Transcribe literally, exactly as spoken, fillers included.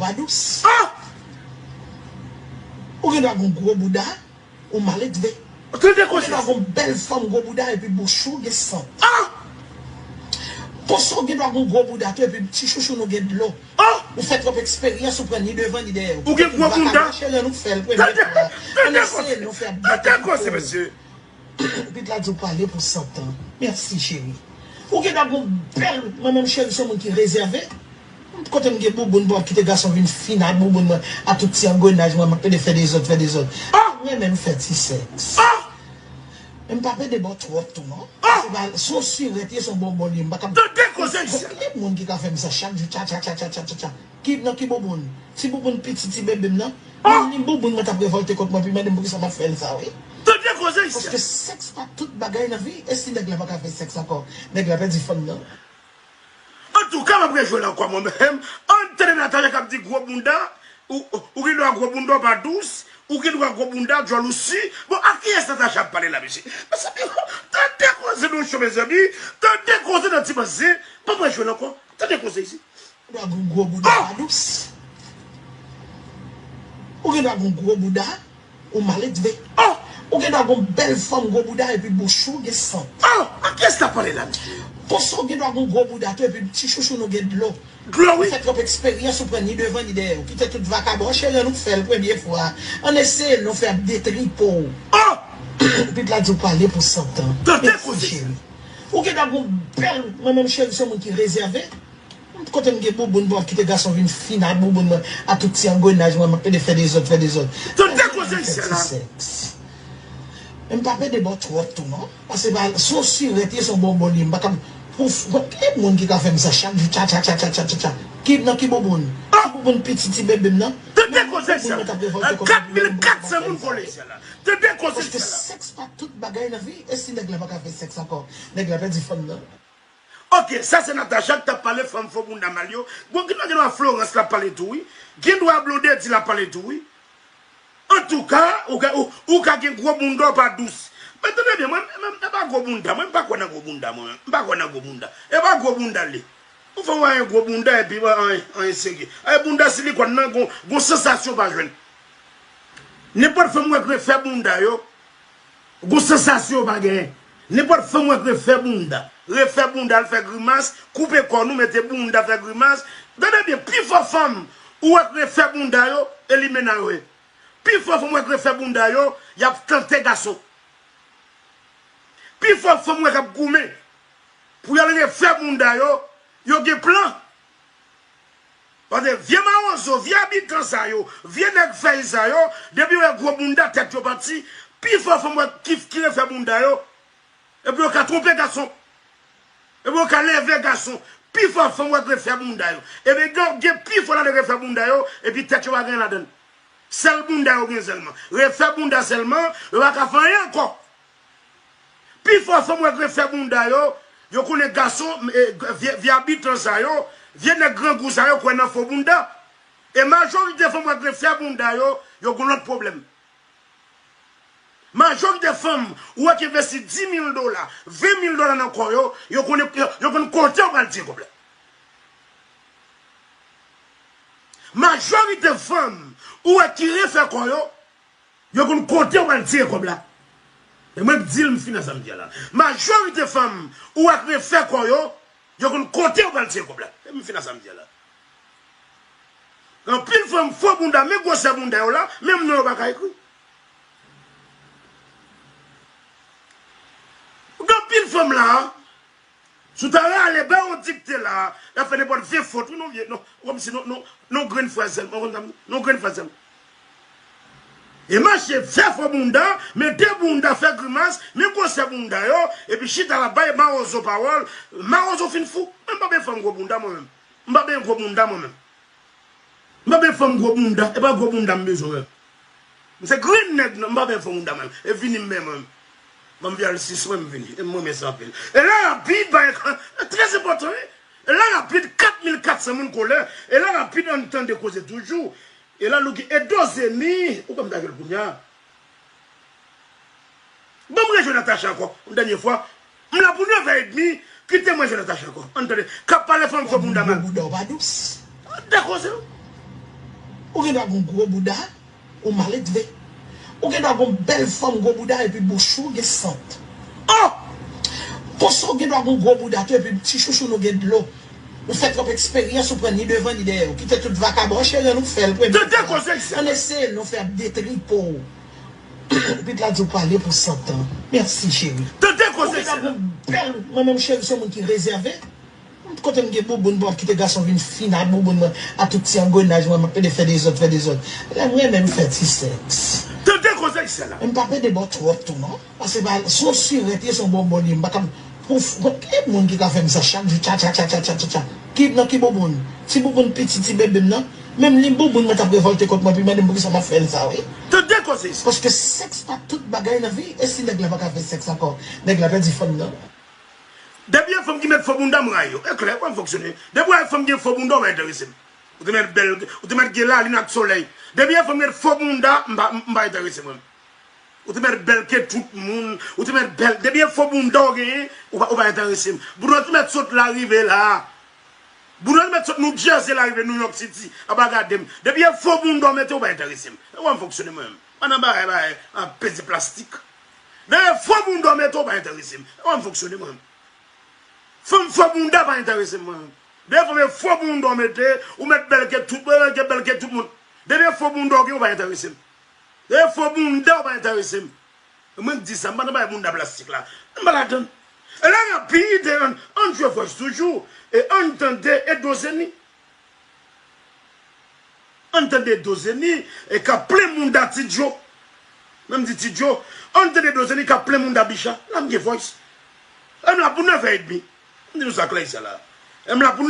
pa dous. Ah! Ou gen dwa gen gwo bouda, ou maledve. Tande koze. Ou gen dwa gen bèl fanm gwo bouda epi bouch ou gen sant. Ah! Konsa ou gen dwa gen gwo bouda tou epi ti chouchou nou gen dlo. Ah! Ou fè twòp eksperyans, ou pran ni devan ni dèyè. Ou gen gwo bouda. Cheri, nou fè l premye fwa. Ann eseye nou fè ap detwi koze. Pit la di w pale pou san tan. Mèsi, cheri. Ou gen dwa gen bèl, mwen menm cheri, se moun ki rezève. Kote m gen bouboun, bon, kite gason vin fina bouboun mwen, a tout ti angrenaj mwen, m ap pede fè dezòd, fè dezòd. Ah! Mwen menm fè ti sèks. Ah! Men m pa pede ba w twòp tou, non. Ah! Se pa, se yon sirèt ye, se yon bonbon li ye, m pa ka. Tande koze isit. Gen moun ki ka fè m sa chak jou, tcha, tcha, tcha. Ki, nan ki bouboun? Ti bouboun piti, ti bebe m nan. Ah! Menm li bouboun mwen t ap revòlte kont mwen, epi mande m poukisa m ap fè l sa, wi. Tande koze isit. Paske sèks pa tout bagay nan vi, e si nèg la pa ka fè sèks ankò, nèg la pèdi fanm nan. Antouka, m ap rejwenn ankò mwen menm. Ann tande Natacha k ap di gwo bounda, ou, ou gen dwa gwo bounda w pa dous, ou gen dwa gwo bounda, djòl ou si. Bon, a kiyès Natacha ap pale la, mesye? Mezanmi, tande koze nou cho, mezanmi. Tande koze nan ti pase. Ban m rejwenn ankò. Tande koze isit. Ou gen dwa gen gwo bouda pa dous. Ou gen dwa gen gwo bouda, ou maledve. Oh! Ou gen dwa gen bèl fanm gwo bouda epi bouch ou gen sant. Oh! A kiyès l ap pale la, mesye? Konsa ou gen dwa gen gwo bouda tou epi ti chouchou nou gen dlo. Dlo, wi. Ou fè twòp eksperyans, ou pran ni devan ni dèyè. Ou kite tout vakabon. Cheri, ann nou fè l premye fwa. Ann eseye l, nou fè ap detripo w. Oh! Pit la di w pale pou san tan. Tande koze. Mèsi, cheri. Ou gen dwa gen bèl, mwen menm cheri, se moun ki rezève. Kote m gen bouboun, bon, kite gason vin fina bouboun mwen, a tout ti angrenaj mwen, m ap pede fè dezòd, fè dezòd. Tande koze isit la. Men m pa pede ba w twòp tou, non. Paske se pa, se yon sirèt ye, se yon bonbon li ye, m pa ka. Pou, pou, gen moun ki ka fè m sa chak jou, tcha, tcha, tcha. Ki, nan ki bouboun? Ah! Ti bouboun piti, ti bebe m nan. Tande koze isit la. Kat mil kat san moun kole isit la. Tande koze isit la. Paske sèks pa tout bagay nan vi, e si nèg la pa ka fè sèks ankò, nèg la pèdi fanm nan. Ok, sa se Natacha ki t ap pale fanm fo bounda mal yo. Bon, gen dwa, gen dwa Florence l ap pale tou, wi. Gen dwa Blondedy l ap pale tou, wi. Antouka, ou ka, ou, ou ka gen gwo bounda w pa dous. Men tande byen, mwen, mwen, e pa gwo bounda, mwen, m pa kwè nan gwo bounda, mwen menm. M pa kwè nan gwo bounda. E pa gwo bounda l ye. Ou fè w anyen gwo bounda, epi, anyen, anyen serye. E bounda silikòn nan, gon, gon sansasyon w pa jwenn. Nenpòt fanm w wè k refè bounda yo, gon sansasyon yo pa genyen. Nenpòt fanm w wè k refè bounda, refè bounda, al fè grimas, koupe kò nou, mete bounda, fè grimas. Tande byen, pifò fanm ou wè k refè bounda yo, e limena yo ye. Pifò fanm w wè k refè bounda yo, y ap tante gason. Pifò fanm w wè k ap goumen pou y al refè bounda yo, yo gen plan. Paske vye mawozo, vye abitan sa yo, vye nèg fèy sa yo, depi yo wè gwo bounda, tèt yo pati, pifò fanm wè ki, ki refè bounda yo, epi yo ka twonpe gason, epi yo ka leve gason, pifò fanm wè k refè bounda yo, epi gen, gen pifò nan refè bounda yo, epi tèt yo pa gen ladann. Sèl bounda yo gen sèlman. Refè bounda sèlman, yo pa ka fè anyen ankò. Pifò fanm w wè k refè bounda yo, yo konnen gason, e, vye, vye abitan sa yo, vye nèg grangou sa yo kwè nan fo bounda. E majorite fanm w wè k refè bounda yo, yo gon lòt pwoblèm. Majorite fanm ou wè k envesti dis mil dola, ven mil dola nan kò yo, yo konnen, yo, yo konn kote yo pral tire kòb la. Majorite fanm ou wè ki refè kò yo, yo konn kote yo pral tire kòb la. E mwen k di l, m fin a sa m di a la. Majorite fanm ou wè k refè kò yo, yo konn kote yo pral tire kòb la. E m fin a sa m di a la. Gen anpil fanm fo bounda, men gwosè bounda yo la, menm non yo pa ka ekri. Gen anpil fanm la, si w ta rale ba yo dikte la, y ap fè nenpòt vye fot, wi, non, vye, non, kòmsi non, non, non grenn fraz sèlman, w konn sa m di? Non grenn fraz sèlman. E mache fè fo bounda, mete bounda, fè grimas, men gwosè bounda yo, epi chita la bay mawozo pawòl, mawozo fin fou. Mwen m pa benyen fanm gwo bounda mwen menm. M pa benyen gwo bounda mwen menm. M pa benyen fanm gwo bounda, e pa gwo bounda m bezwen mwen. M se grenn nèg, non, m pa benyen fanm bounda mwen. E vini m benyen mwen. Ban m vye al sis mwen, m vini. E m renmen sa anpil. E la rapid, bay ekran, e trè enpòtan, wi. E la rapid, kat mil kat san moun kole. E la rapid, ann tande koze toujou. E la Louki, e doze mi, ou kwè m ta jwe l kounye a? Ban m rejwe Natacha ankò, yon dènye fwa. M la pou nèf è edmi, kite mwen jwe Natacha ankò. Ann tande, k ap pale fanm fo bounda mal. Gwo bouda w pa dous. Tande koze, non. Ou gen dwa gen yon gwo bouda, ou maledve. Ou gen dwa gen yon bèl fòm gwo bouda epi bouch ou gen sant. Oh! Konsa ou gen dwa gen yon gwo bouda tou epi ti chouchou nou gen dlo. Ou fè twòp eksperyans, ou pran ni devan ni dèyè. Ou kite tout vakabon, cheri, ann nou fè l premye. Tande koze sa. Ann eseye l, nou fè ap detripo w. Epi l la di w pale pou sant an. Mèsi, cheri. Tande koze sa. Ou gen dwa gen yon bèl, mwen menm cheri, se yon moun ki rezève. Kote m gen bouboun pou ap kite gason vin fin a bouboun mwen, a tout ti angrenaj mwen, m ap pede fè dezòd, fè dezòd. Lè m renmen m fè ti sèks. Tande koze sa la. Men m p ap pede ba w twòp tou non. Paske pa, se yon sirèt ye, se yon bonbòn ye, m pa ka pou, pou, ki moun ki ka fè m sa chak jou, tcha, tcha, tcha. Ki, nan ki bouboun? Ti bouboun piti, ti bebe m nan. Menm li bouboun mwen t ap revòlte kont mwen, epi mande m poukisa m ap fè l sa, wi. Tande koze sa. Paske sèks pa tout bagay nan vi, e si nèg la pa ka fè sèks ankò, nèg la pèdi fanm nan. Depi e fanm ki met fo bounda, m rayi yo. E klè, kòman m fonksyone. Depi w wè fanm gen fo bounda, w pa enterese m. Ou te met bèl, ou te met gen lalin ak solèy. Depi e fanm met fo bounda, m pa, m pa enterese mwen. Ou te met bèl ke tout moun, ou te met bèl. Depi e fo bounda w genyen, ou pa, ou pa enterese m. Bounda w te met sot la rive la. Bounda w te met sot New Jersey la rive New York City. Apa gade m. Depi e fo bounda w mete, ou pa enterese m. E kòman m fonksyone mwen menm. Pa nan bagay, bagay, an peze plastik. Depi e fo bounda w mete, ou pa enterese m. E kòman m fonksyone mwen menm. Fanm fo bounda pa enterese m mwen menm. Depi e fanm e fo bounda w mete, ou met bèl ke tout, bèl ke, bèl ke tout moun. Depi e fo bounda w gen, ou pa enterese m. Depi e fo bounda w pa enterese m. Mwen di sa, m pa nan bagay bounda plastik la. M pa ladann. E la rapide, ann, ann jwe vòs toujou. E ann tande Edo Zeni. Ann tande Edo Zeni, e k ap plen bounda Ti Djo. Menm di Ti Djo, ann tande Edo Zeni k ap plen bounda Bicha. La m gen vòs. E m la pou nèf è edmi. M di nou sa klè sa la. E m la pou